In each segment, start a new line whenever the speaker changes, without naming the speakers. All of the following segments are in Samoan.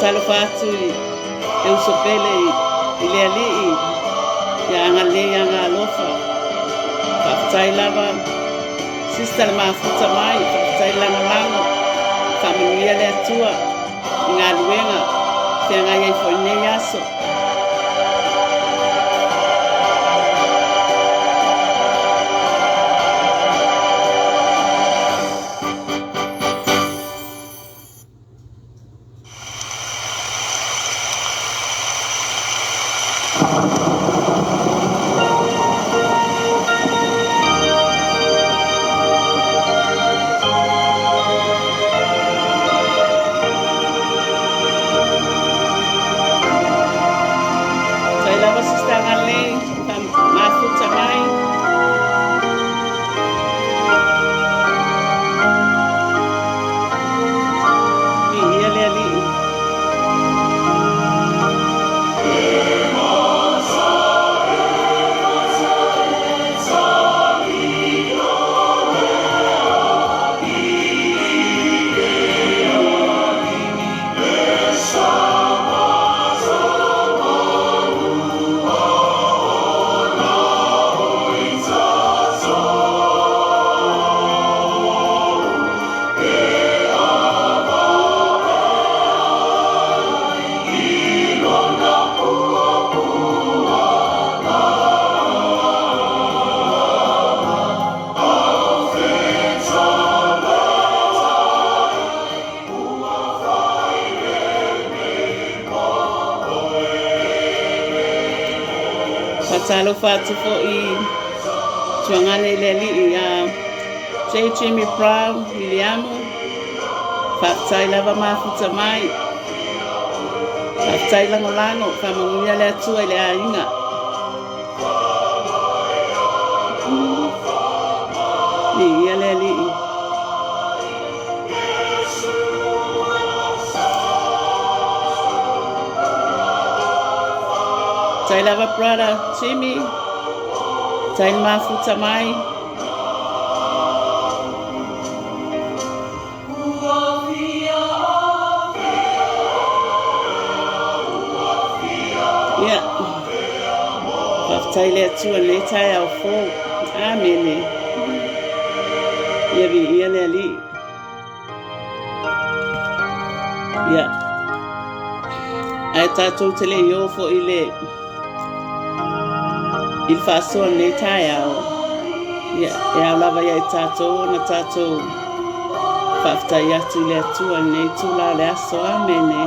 Faatalofa atu i le uso pele i le Alii ia agalelei Agalofa. Faafetai lava Sister le mafuta mai, faafetai lagolago, faamanuia le Atua i galuega feagai ai foi i lenei aso. Tai lava Sister Agalelei, mafuta mai. Viia le Alii. Faatalofa atu foi tuagane i le Alii ia J. Jimmy Brown Miliamo. Faafetai lava mafuta mai. Faafetai lagolago, faamanuia le Atua i le aiga. Viia le Alii. Tai lava brother Jimmy. Tai mafuta mai. Ia. Faafetai le Atua i lenei taeao fou. Amene. Ia viia le Alii. Ia. Ae tatou te le i o foi i le i le faasoa lenei taeao. Ia, e ao lava ia i tatou ona tatou faafetai atu i le Atua i lenei itula o le aso. Amene.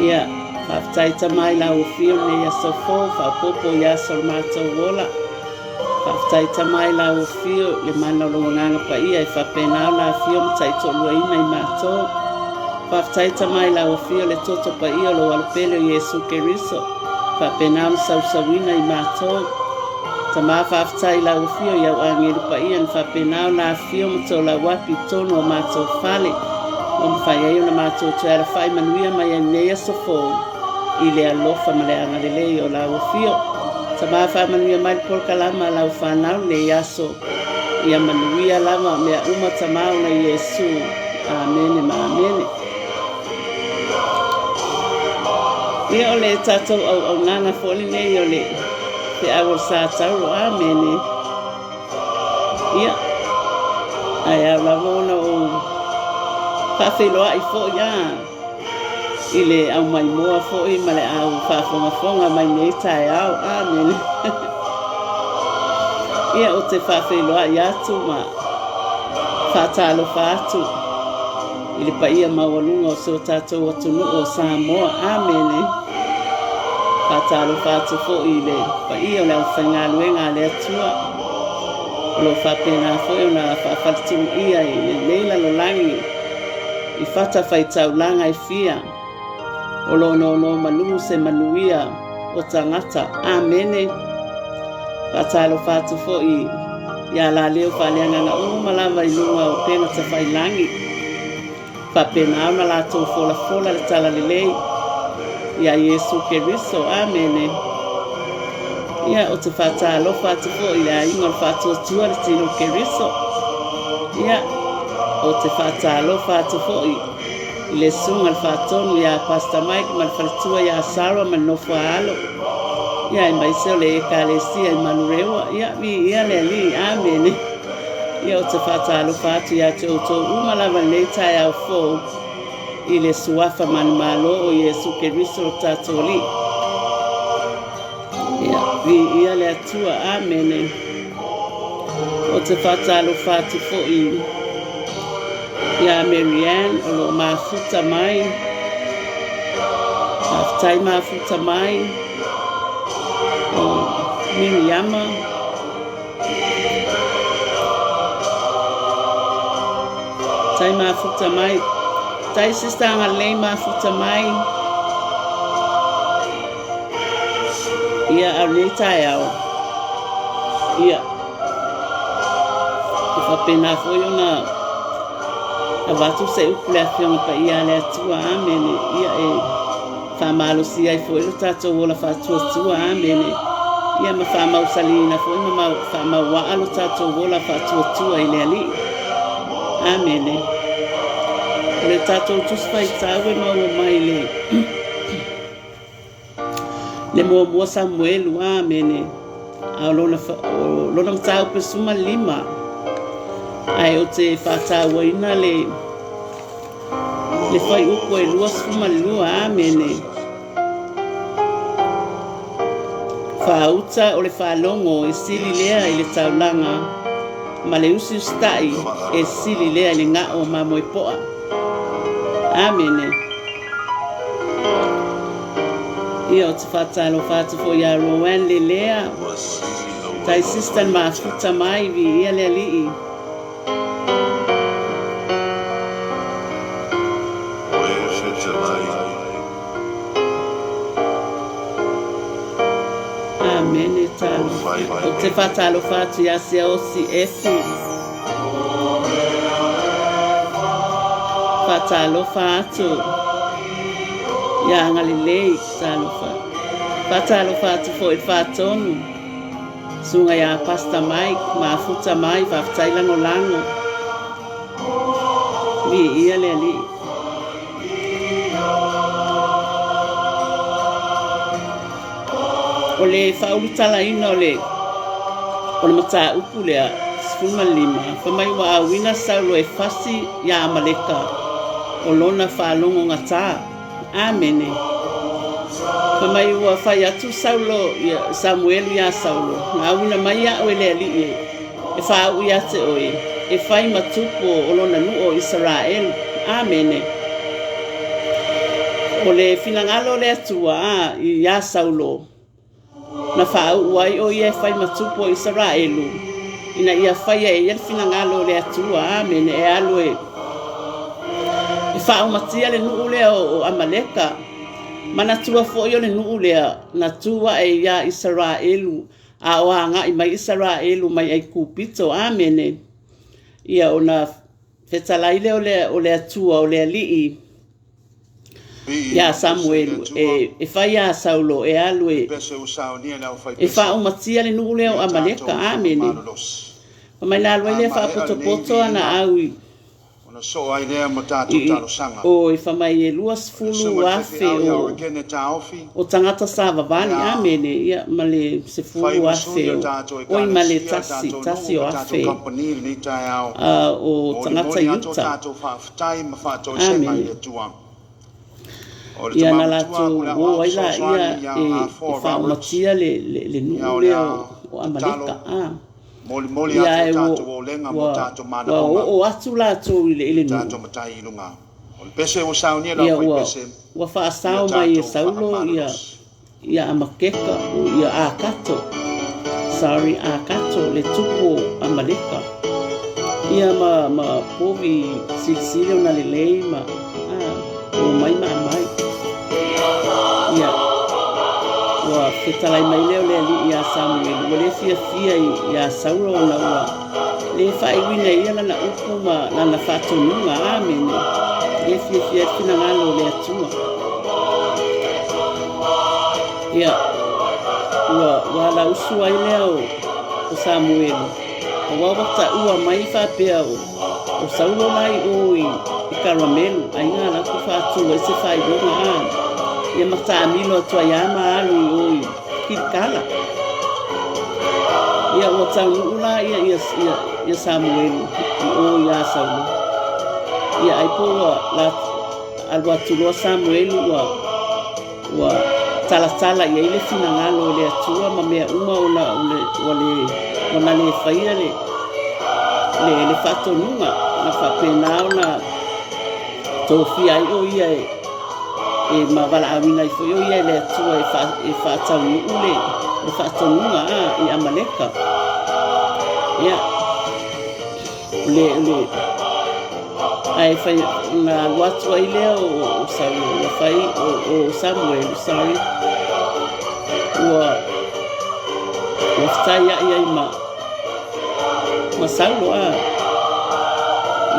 Ia, faafetai Tama i lau afio i lenei aso fou, faaopoopo i aso o le matou ola. Faafetai Tama i lau afio i le mana o lou Agaga Paia e faapena ona afio ma taitoaluaina i matou. Faafetai Tama i lau afio le toto paia o lou Alopele o Iesu Keriso, faapena ona sausauina i matou. Tama faafetai i lau afio i au agelu paia na faapena ona afio ma tolauapi i totonu o matou fale, ua mafai ai ona matou toe alafai manuia mai ai i lenei aso fou i le alofa ma le agalelei o lau afio. Tama faamanuia mai le polokalama a lau fanau lenei aso. Ia manuia lava mea uma Tama ona Iesu. Amene ma amene. Ia o le tatou auaunaga foi lenei o le feau o le sa tauro. Amene. Ia, ae ao lava ona ou faafeiloai foi a i le au maimoa foi ma le au faafogafoga mai nei taeao. Amene. Ia, ou te faafeiloai atu ma faatalofa atu i le paia maualuga o si o tatou atunuu o Samoa. Amene. Faatalofa atu foi i le paia o le aufaigaluega a le Atua o lo o faapena foi ona faafaletimuia i lenei lalolagi i fatafaitaulaga e fia o lo o nonomanu se manuia o tagata. Amene. Faatalofa atu foi ia laleo faaleagaga uma lava i luga o upega tafailagi. Faapena ona latou folafola le talalelei ia Iesu Keriso. Amene. Ia, ou te faatalofa atu foi i le aiga o le Faatuatua le Tino Keriso. Ia, ou te faatalofa atu foi I le susuga i le Faatonu ia Pastor Mike ma le faletua ia Sarah ma le nofo a alo, ia aemaise o le Ekalesia i Manurewa. Ia, viia le Alii. Amene. Ia, ou te faatalofa atu ia te outou uma lava i lenei taeao fou i le Suafa manumalo o Iesu Keriso lo tatou Alii. Ia, viia le Atua. Amene. Ou te faatalofa atu foi ia Mary Ann o lo o mafuta mai. Faafetai mafuta mai. O Miriama. Tai mafuta mai. Tai sister Agalelei mafuta mai. Ia, a o lenei taeao, ia, e faapena foi ona avatu se upu i le Afioga Paia a le Atua, amene, ia e faamalosia ai foi lo tatou ola faatuatua, amene, ia ma faamausaliina foi ma mau, faamauaa lo tatou ola faatuatua i le Alii, amene. O le tatou Tusi Faitau e maua mai le Le muamua Samuelu, amene. A o lona, o lona mataupu e 15, ae ou te faatauaina le, le fuaiupu e 22, amene. Faauta o le faalogo e sili lea i le taulaga, ma le usiusitai e sili lea i le gao mamoe poa. Amene. Ia, ou te faatalofa atu foi ia Roanne Lelea, tai sister mafuta mai, viia le Alii. Amene, talofa. Ou te faatalofa atu ia Siaosi Efu. Faatalofa atu ia Agalelei, talofa. Faatalofa atu foi i le Faatonu, susuga ia Pastor Mike, mafuta mai, faafetai lagolago. Viia le Alii. O le faaulutalaina o le o le mataupu lea 15, fai mai ua auina Saulo e fasi iā Amaleka o lona faalogogata. Amene. Fai mai ua fai atu Saulo ia Samuelu iā Saulo, na auina mai a'u e le Alii e e faauu ia te oe, e fai ma tupu o lona nuu o Isaraelu. Amene. O le finagalo o le Atua a iā Saulo, na faauu ai o ia e fai ma tupu o Isaraelu, ina ia faia e ia le finagalo o le Atua. Amene. E alu e e faaumatia le nuu lea o Amaleka. Manatua foi o le nuu lea na tu ae iā Isaraelu a o agai mai Isaraelu mai Aikupito. Amene. Ia ona fetalai lea o le, o le Atua, o le Alii iā Samuelu e, e fai iā Saulo e alu e, e faaumatia le nuu lea o Amaleka. Amene. Fai mai na alu ai lea faapotopoto ana au i
Ona soo ai lea ma tatou talosaga.
Oi, fai mai e
Le susuga i le
20,000
faifeau ia
o,
Orekene Taofi,
o tagata savavali,
ia
amene, ia, ma le
fai
sefulu
ma sui
afe
o
o,
tatou
oi, ma le
Ekalesia,
tasi,
tatou
tasi
nuu
o
ma tatou
afe
kamupani i lenei taeao.
a, o tagata
Molimoli atu o
Iuta,
tatou faafetai ma faatoesega i
amene.
le Atua. O le
Ia
tama
na
matua
latou
o le
o
aoao
ai
fesoasoani
laia
ia
e, e
Afoa Roberts,
faaumatia le, le, le
ia
nuu
o le
lea
a
o, o
tatalo
Amaleka, a.
Molimoli
Ia
atu o
ae ua,
tatou olega mo
ua,
tatou
ua
manaoga
oo atu latou i le, i
i le
le nuu.
tatou Matai i luga. O le pese ua saunia le
Ia ua,
aufaipese
ua
ia
faasao mai e
tatou
Saulo ia,
faamalolosi.
ia Amakeka, ia Akato, sorry, Akato, le tupu o Amaleka. Ia ma, ma povi silisili ona lelei ma, ah, omai ma aumai. Ia, ua fetalai mai lea o le Alii iā Samuelu, ua le fiafia iā Saulo ona ua le faaiuina e ia lana upu ma lana faatonuga. Amene. Le fiafia ai le finagalo o le Atua. Ia, ua, ua alausu ai lea o, o Samuelu, aua ua taua mai faapea o, o Saulo la i o i, i Karamelu, aiga latou faatu ai se faailoga a ia ma taamilo atu ai lava ma alu i o i Kilikala. Ia ua taunuu la ia ia ia, ia Samuelu i o iā Saulo. Ia ai po ua la alu atu loa Samuelu ua ua talatala i ai le finagalo o le Atua ma mea uma ona o le ua le ona le faia le le le faatonuga na faapena ona tofia ai o ia e e ma valaauina ai foi o ia e le Atua e, fa, e faataunuu le, le faatonuga a i Amaleka. Ia, le, le, ae fai, na alu atu ai lea o, o Saulo, ua fai, o, o Samuelu, sorry, ua, ua fetaiai ai ma, ma Saulo a,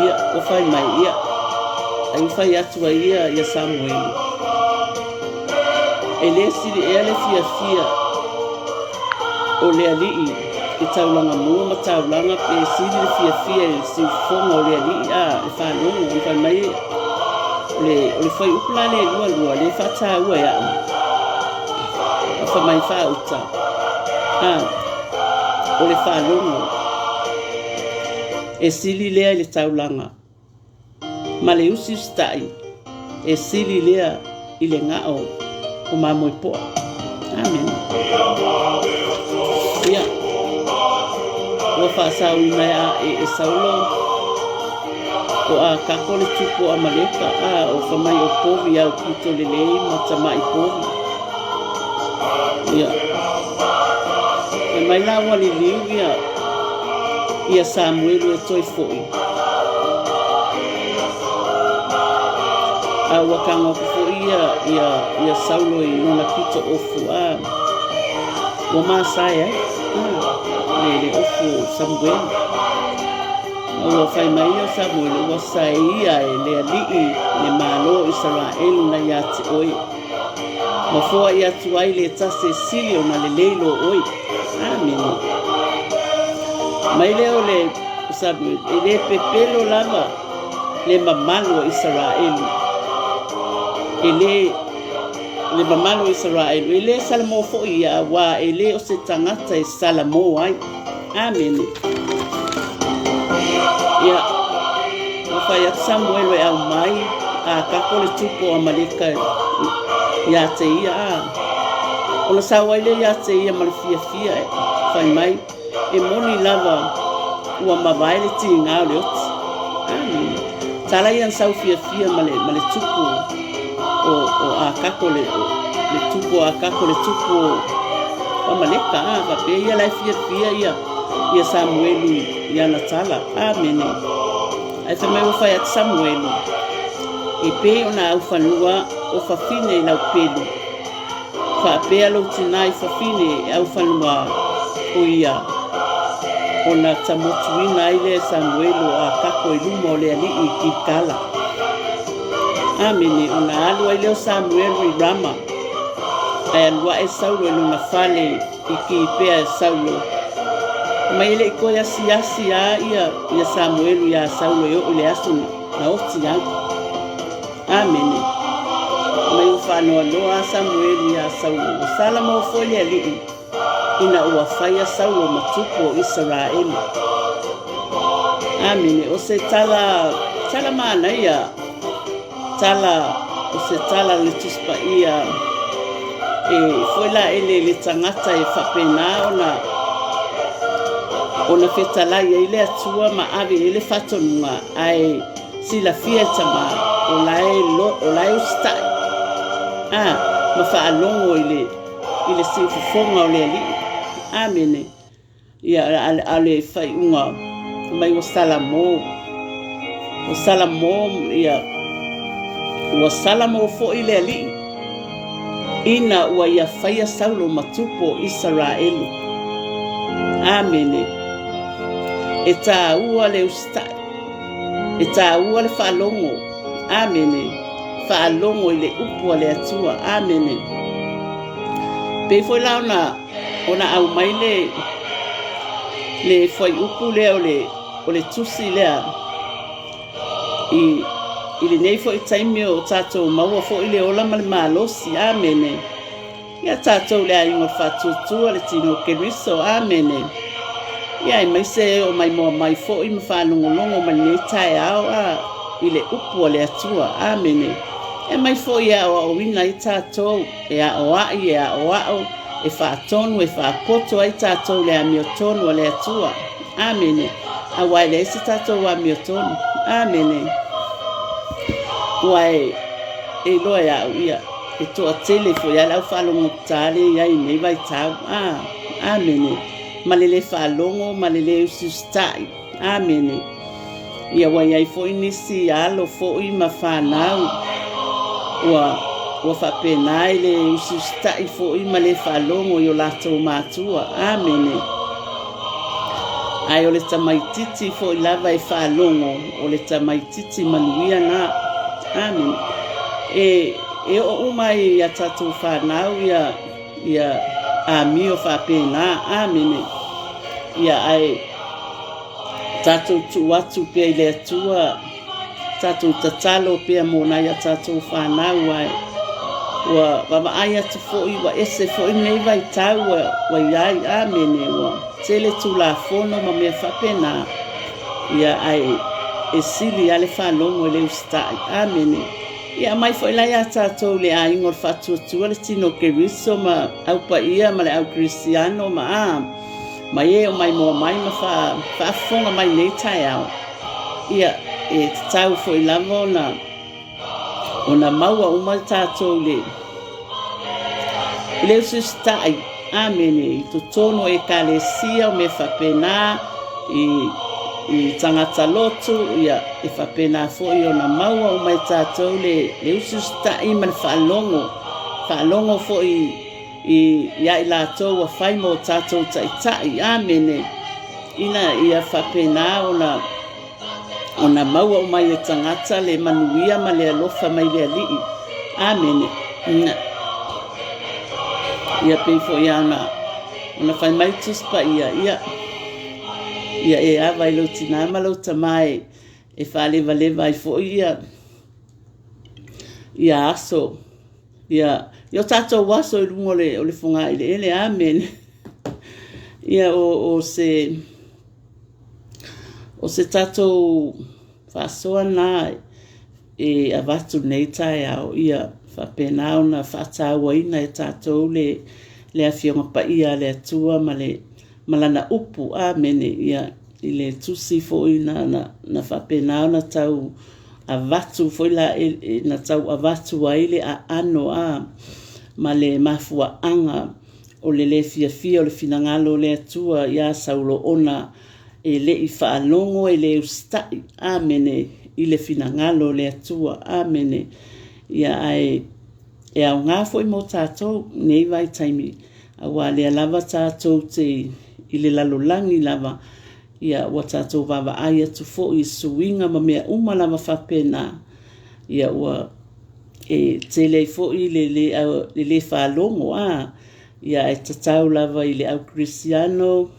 ia, ua fai mai, ia, ai ua fai atu ai ia ia Samuelu, e le sili ea le fiafia o le alii i taulaga mua ma taulaga pe sili le fiafia i le siufofoga o le alii a le faalogo ona fai mai o le, o le fuaiupu la le lualua le faataua e au a fai mai faauta a o le faalogo e sili lea i le taulaga ma le usiusitai e sili lea i le gao o mamoe poa. Amene. Ia, ua faasaoina e, e Saulo o Akako le tupu o Amaleka, a o fa mai o povi au pito lelei ma tama'i povi. Ia, fai mai la ua liliu ia, ia Samuelu e toe fo'i. A ua kago atu foi ia, ia, ia Saulo i lona pito ofu, a ua masae ai, a, le, le ofu o Samuelu. A ua fai mai ia o Samuelu, ua sae ia e le alii le Malo o Isaraelu na iā te oe. Ma foai atu ai le tasi e sili ona lelei lo oe. Amene. Mai lea o le Samuel, e le pepelo lava le mamalu o Isaraelu. E le le mamalu o Isaraelu, e le salamo foi ia, auā e le o se tagata e salamo ai. Amene. Ia, ua fai atu Samuelu e aumai a kako le tupu o Amaleka iā te ia, a. Ona sau ai lea iā te ia ma le fiafia e fai mai, e moni lava ua mavae le tiga o le oti. Amene. Tala ia na sau fiafia ma le, ma le tupu o, o Akako le, o, le tupu o Akako le tupu o Amaleka, a, faapea ia la e fiafia ia, ia Samuelu i ana tala. Amene. Ae fai mai ua fai atu Samuelu, e pei ona aufanua o fafine i lau pelu, faapea lou tinā i fafine e aufanua o ia, ona tamotuina ai lea e Samuelu o Akako i luma o le alii i Gilgala. Amene. Ona alu ai lea o Samuelu i Rama, ae alu ae Saulo i lona fale i Kipea e Saulo. Mai e le i toe asiasi a ia, ia Samuelu iā Saulo e oo i le aso na oti ai. Amene. Mai ua faanoanoa a Samuelu iā Saulo, ua salamo foi le alii ina ua faia Saulo ma tupu o Isaraelu. Amene. O se tala, tala manaia, tala, o se tala le Tusi Paia e foi la ele le tagata e faapena ona ona fetalai ai le Atua ma ave i ai le faatonuga ae silafia e tama o la e lo, o la e usitai a ma faalogo i le i le siufofoga o le Alii. Amene. Ia, a le faaiuga mai ua salamo, ua salamo, ia, ua salamo foi le Alii, ina ua ia faia Saulo ma tupu o Isaraelu. Amene. E tāua le usitai. E tāua le faalogo. Amene. Faalogo i le upu a le Atua. Amene. Pei foi la ona ona aumai le le fuaiupu lea o le o le tusi lea i i lenei foi taimi o tatou maua foi le ola ma le malosi. Amene. Ia tatou le aiga o le faatuatua le tino o Keriso. Amene. Ia aemaise e oo mai moa mai foi ma faalogologo mai lenei taeao a i le upu a le Atua. Amene. E aumai foi e aoaoina ai tatou, e aoai, e aoao, e faatonu, e faapoto ai tatou le amiotonu a le Atua. Amene. Aua e leai se tatou amiotonu. Amene. Ua e iloa e au, ia, e toatele foi lava le au faalogotata lea e i ai i lenei vaitau. A, amene. Ma le lē faalogo ma le lē usiusitai. Amene. Ia ua i ai foi nisi alo foi ma fanau ua ua faapena i le usiusitai foi ma le faalogo i o latou matua. Amene. Ae o le tamaititi foi lava e faalogo, o le tamaititi manuia na. Amene. E, e oo uma ai ia tatou fanau ia ia amio faapena. Amene. Ia ae tatou tuu atu pea i le Atua, tatou tatalo pea mo nai a tatou fanau, ae ua vaavaai atu foi ua ese foi lenei vaitau ua, ua i ai. Amene. Ua tele Tulafono ma mea faapena, ia ae e sili lava le faalogo i le usitai. Amene. Ia aumai foi la iā tatou le aiga o le faatuatua le tino o Keriso ma au paia ma le au kerisiano ma a ma e o maimoa mai ma faafofoga mai nei taeao. Ia, e tatau foi lava ona ona maua uma tatou le i le usiusitai, amene, i totonu o ekalesia o mea faapena, i i tagata lotu, ia, e faapena foi ona maua uma e tatou le le usiusitai ma le faalogo, faalogo foi i ia i latou ua fai ma o tatou taitai, amene, ina ia faapena ona ona maua uma ai e tagata le manuia ma le alofa mai le Alii. Amene. Ia pei foi lava ona, ona fai mai Tusi Paia, ia, ia e ava i lou tinā ma lou tamā e, e faalevaleva ai foi ia, ia aso, ia, ia o tatou aso i luga o le, o le fogaeleele. Amene. Ia o, o se, O se tatou faasoa na e avatu nei taeao, ia faapena ona faatauaina e tatou le, le Afioga Paia a le Atua ma le ma lana upu. Amene. Ia i le tusi foi na, na, na faapena ona tau avatu foi la, e, na tau avatu ai le aano a ma le mafuaaga o le lē fiafia o le finagalo o le Atua iā Saulo ona e le i faalogo e le usitai, amene, i le finagalo o le Atua, amene. Ia ae e aoga foi mo tatou nei vaitaimi, auā lea lava tatou te i le lalolagi lava, ia ua tatou vaavaai atu foi i suiga ma mea uma lava faapena, ia ua e tele ai foi le lē, le lē faalogo a, ia ae tatau lava i le au kerisiano,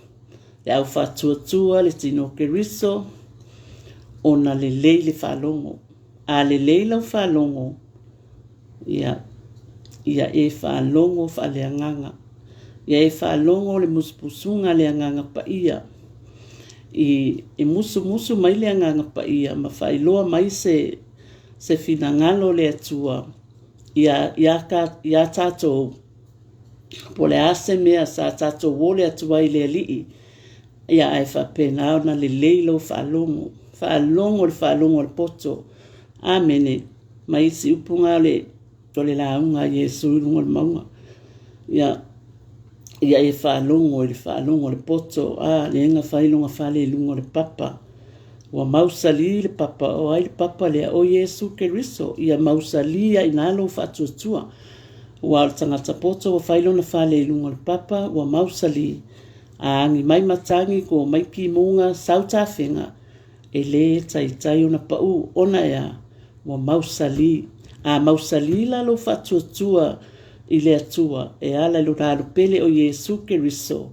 le au faatuatua, le tino o Keriso, ona lelei le faalogo. A lelei lau faalogo, ia, ia e faalogo faaleagaga. Ia e faalogo le musumusuga a le Agaga Paia. I, e musumusu mai le Agaga Paia ma faailoa mai se, se finagalo o le Atua ia, ia, ia tatou, po o le a se mea sa tatou ole atu ai i le Alii, ia ae faapena ona lelei lou faalogo. Faalogo le faalogo a le poto. Amene. Ma isi upu na o le, o le lauga a Iesu i luga o le mauga. Ia, ia e faalogo i le faalogo a le poto, a, lea na fai lona fale i luga o le papa. Ua mausali le papa, o ai le papa lea? O Iesu Keriso. Ia mausali ai i ina lou faatuatua. Aua o le tagata poto ua fai lona fale i luga o le papa, ua mausali. A agi mai matagi, ko mai kimuga, sau tafega, e lē taitai ona paʻū, ona e a? Ua mausali. A mausali la lou faatuatua i le Atua e ala i lona Alo pele o Iesu Keriso,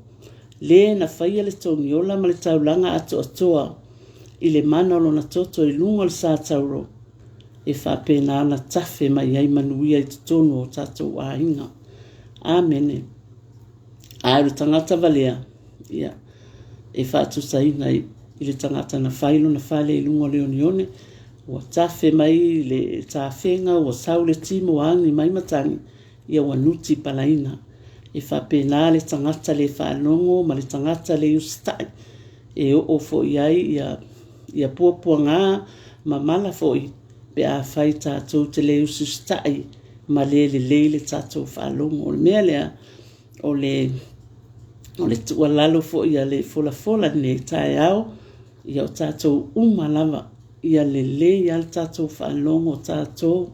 lē na faia le togiola ma le taulaga atoatoa i le mana o lona toto i luga o le sa tauro. e faapena ona tafe mai ai manuia i totonu o tatou aiga. Amene. Ae o le tagata valea, ia, e faatusaina i le tagata na fai lona fale i luga o le oneone, ua tafe mai le tafega, ua sau le timo ua agi mai matagi, ia ua nuti palaina. E faapena le tagata le faalogo ma le tagata le usitai e oo foi i ai ia, ia puapuaga ma mala foi pe afai tatou te le usiusitai ma le lelei le tatou faalogo. O le mea lea, o le, o le tuualalo foi a le folafola i lenei taeao, ia o tatou uma lava, ia lelei lava le tatou faalogo o tatou,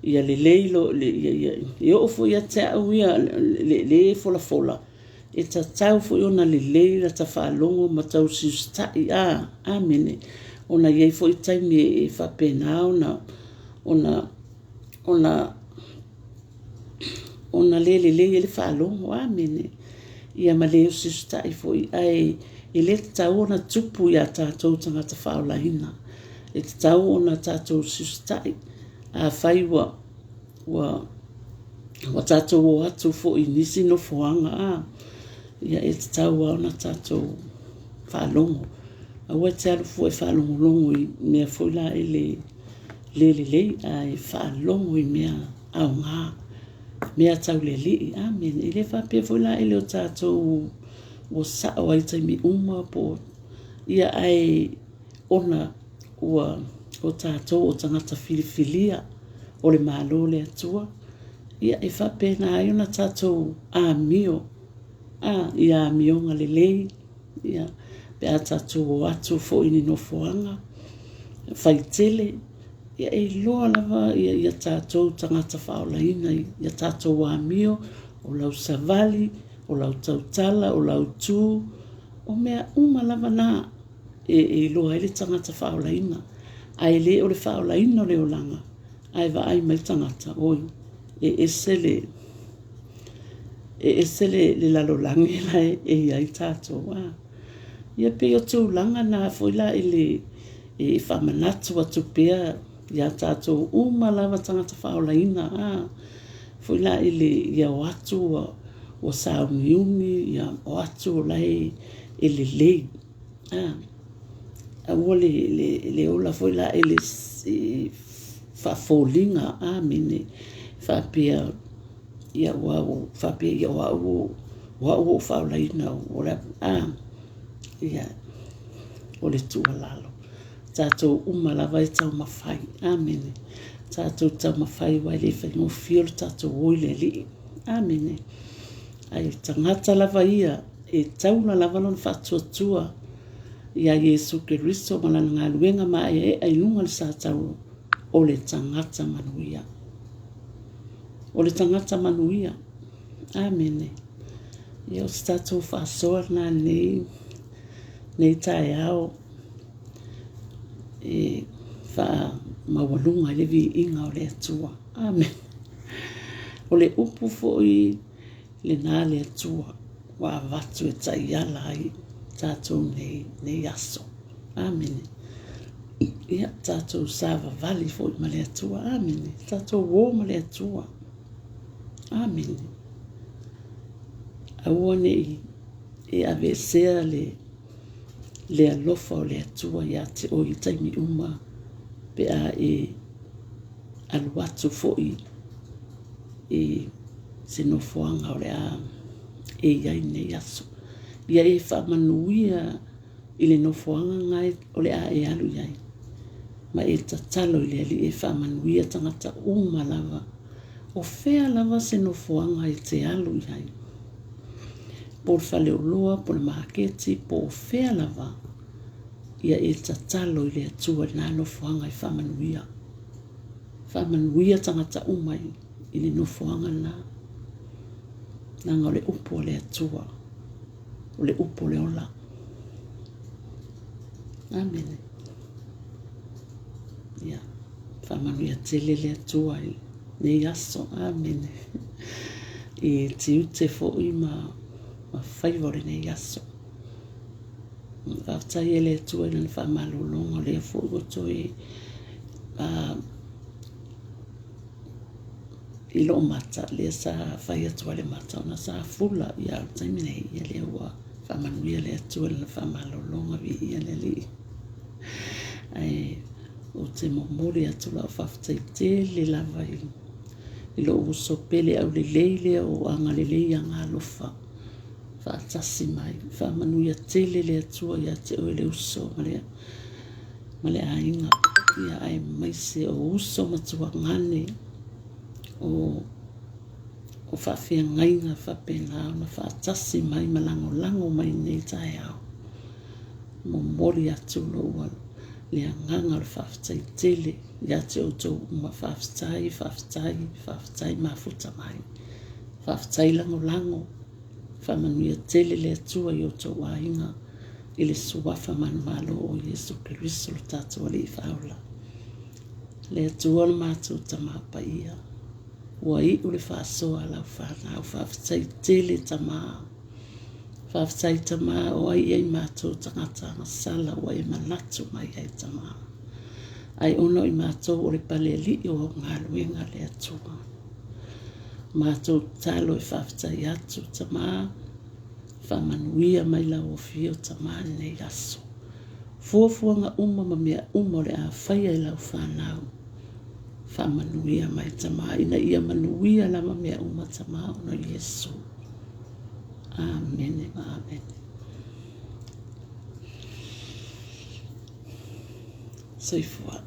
ia lelei lo, le, ia, ia, e oo foi ia te au ia le, le folafola, e tatau foi ona lelei lata faalogo ma tausiusitai, a, amene, ona e i ai foi taimi e faapena ona, ona, ona, ona le lelei ai le faalogo, amene, ia ma le usiusitai foi, ae e le tatau ona tupu iā tatou tagata faolaina, e tatau ona tatou usiusitai. Afai ua, ua, ua tatou o atu foi i nisi nofoaga, a, ia e tatau lava ona tatou faalogo. Aua e te alu fua e faalogologo i mea foi la e le, le lelei, ae faalogo i mea aoga, mea tau le Alii. Amene. E le faapea foi la e le o tatou ua sao ai i taimi uma po o, ia ae ona ua o tatou o tagata filifilia o le Malo o le Atua, ia e faapena ai ona tatou amio, a, i amioga lelei, ia, pe a tatou o atu foi i ni nofoaga faitele, ia e iloa lava ia, ia tatou tagata faaolaina i a tatou amio, o lau savali, o lau tautala, o lau tu, o mea uma lava na e, e iloa ai le tagata faaolaina. Ae le o le faaolaina o le olaga, ae vaai mai le tagata, oi, e ese le, e ese le, le lalolagi la e, e i ai tatou. A. Ia pei o tulaga na foi la i le e faamanatu atu pea iā tatou uma lava tagata faaolaina, a, foi la i le ia o atu ua, ua sauniuni, ia o atu o la e, e lelei, a, aua le, le, le ola foi la i le faafoliga, amene, faapea, ia ua faapea, ia o au, o au ua ou faaolaina, o le a, ia, o le tuualalo. Tatou uma lava e taumafai. Amene. Tatou taumafai aua e le faigofie lo tatou o i le Alii. Amene. Ae o le tagata lava ia e taula lava lona faatuatua iā Iesu Keriso ma lana galuega maeaea i luga o le sa tauro, o le tagata manuia. O le tagata manuia. Amene. Ia o se tatou faasoa lena nei, nei taeao e faamaualuga ai le viiga o le Atua. Amene. O le upu foi lena a le Atua ua avatu e taiala ai tatou nei, nei aso. Amene. Ia, tatou savavali foi ma le Atua. Amene. Tatou o ma le Atua. Amene. Aua ne i e aveesea le, le alofa o le Atua iā te oe i taimi uma pe a e alu atu foi i se nofoaga o le a e i ai nei aso. Ia e faamanuia i le nofoaga na o le a e alu i ai, ma e tatalo i le Alii e faamanuia tagata uma lava, o fea lava se nofoaga e te alu i ai, po o le faleoloa, po o le maketi, po o fea lava, ia e tatalo i le Atua i lena nofoaga e faamanuia. Faamanuia tagata uma i le nofoaga lena, leaga o le upu a le Atua. O le upu o le ola. Amene. Ia, faamanuia tele le Atua i nei aso. Amene. I tiute foi ma, ma faiva o lenei aso. Faafetai e le Atua i lana faamalologa o lea foi ua toe i lou mata, lea sa fai atu ai le mata ona sa fula, ia a o le taimi nei, ia lea ua faamanuia le Atua i lana faamalologa, viia le Alii. Ae ou te momoli atu lau faafetai tele lava i i lou uso pele aulelei lea o Agalelei Agaalofa faatasi mai. Faamanuia tele le Atua ia te oe le uso ma le, ma le aiga, ia aemaise o uso ma tuagane o o faafeagaiga faapena ona faatasi mai ma lagolago mai i lenei taeao. Momoli atu lou le agaga o le faafetai tele ia te outou uma. Faafetai, faafetai, faafetai mafuta mai. Faafetai lagolago. Faamanuia tele le Atua i outou aiga i le suafa manumalo o Iesu Keriso lo tatou Alii Faaola. Le Atua lo matou Tama Paia, ua iu le faasoa a lau fanau. Faafetai tele Tama. Faafetai Tama o ai i ai matou tagata agasala ua e manatu mai ai Tama. Ai ona o i matou o le palealii o au galuega le Atua. Matou tatalo e faafetai atu Tama, faamanuia mai lau afio Tama lenei aso. Fuafuaga uma ma mea uma o le a faia e lau fanau, faamanuia mai Tama ina ia manuia lava mea uma Tama ona o Iesu. Amene ma amene. Soifua.